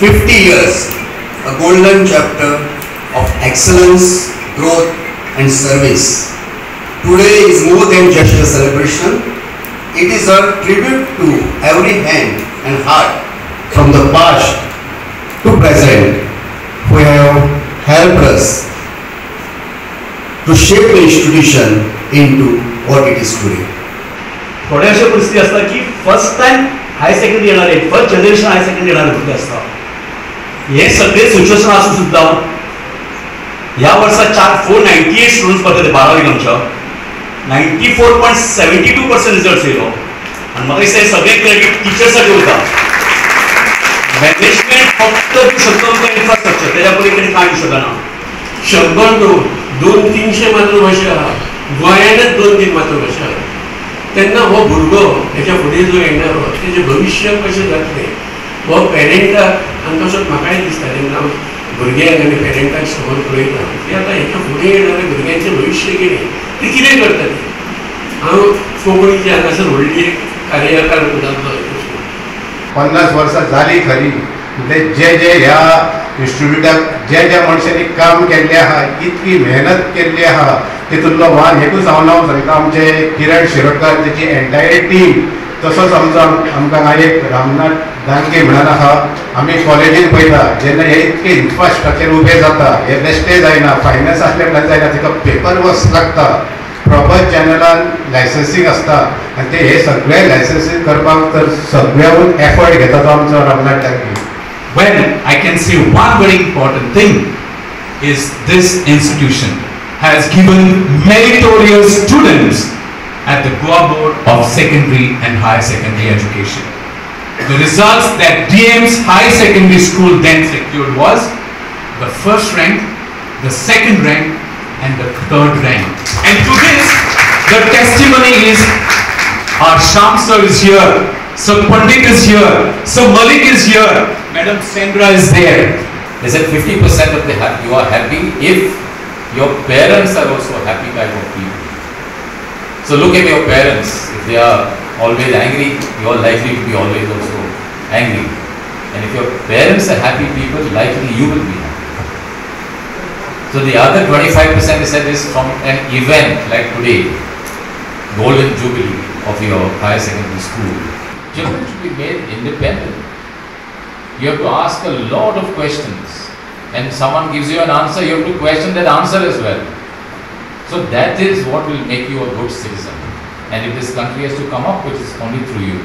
50 years, a golden chapter of excellence, growth and service. Today is more than just a celebration. It is a tribute to every hand and heart from the past to present who have helped us to shape the institution into what it is today. थोडे अशे परिस्थिती आसता की first time higher secondary येणारे, first generation higher secondary येणारे भुरगे आसता. हे सगळे सिच्युएशन आसून सुद्दां ह्या वर्सा 498 स्टुडंट्स पास बारावीक आमच्या 94.72% रिजल्ट येयलो आनी म्हाका दिसता हे सगळे क्रेडीट टिचर्साचेर वता. मॅनेजमेंट फक्त दिवं शकता आमकां इन्फ्रास्ट्रक्चर, तेज्या पलीकडे कांय दिवं शकना. 100 200-300 मातृभाशा आहा, गोंयांतच 2-3 मातृभाशा आहा. तेन्ना हो भुरगो हेच्या फुडें जो येणार तेजें भविश्य कशें जातलें हो पेरंटाक, आनी तसोच म्हाकाय दिसता तेन्ना हांव भुरग्यांक आनी पेरंटाक समज पळयता की आतां हेच्या फुडें येणाऱ्या भुरग्यांचें भविश्य कितें, ते कितें करतले. हांव कोंकणीची हांगासर व्हडली एक कार्यकार जातलो. 50 वर्सां जाली खरी, म्हणजे जे जे ह्या इन्स्टिट्यूटाक जे ज्या मनशांनी काम केल्लें आहा, इतकी मेहनत केल्ली आहा, तितूंतलो मान एकूच हांव नांव सांगता, आमचे किरण शिरोडकर, तेची एंटायर टीम. तसोच आमचो आमकां हांगा एक रामनाथ डांगे म्हणून आहा. आमी कॉलेजीन पळयता जेन्ना हे इतकें इन्फ्रास्ट्रक्चर उबें जाता, हे बेश्टें जायना, फायनान्स आसलें म्हणल्यार जायना, ताका पेपर वर्क्स लागता, प्रॉपर चॅनलान लायसन्सींग आसता आनी ते हे सगळे लायसन्सींग करपाक तर सगळ्याहून एफर्ट घेता तो आमचो Ramnath Dange. Well, I can say one very important thing is this institution has given meritorious students at the Goa Board of Secondary and Higher Secondary Education. The results that DM's High Secondary School then secured was the first rank, the second rank and the third rank. And to this, the testimony is our Sham sir is here, Sir Pandit is here, Sir Malik is here, Madam Sandra is there. They said 50% of the you are happy if your parents are also happy type of people. So look at your parents. If they are always angry, you are likely to be always also angry. And if your parents are happy people, likely you will be happy. So the other 25% they said is from an event like today, Golden Jubilee of your higher secondary school. Children should be made independent. You have to ask a lot of questions, and someone gives you an answer, you have to question that answer as well. So that is what will make you a good citizen. And if this country has to come up, which is only through you.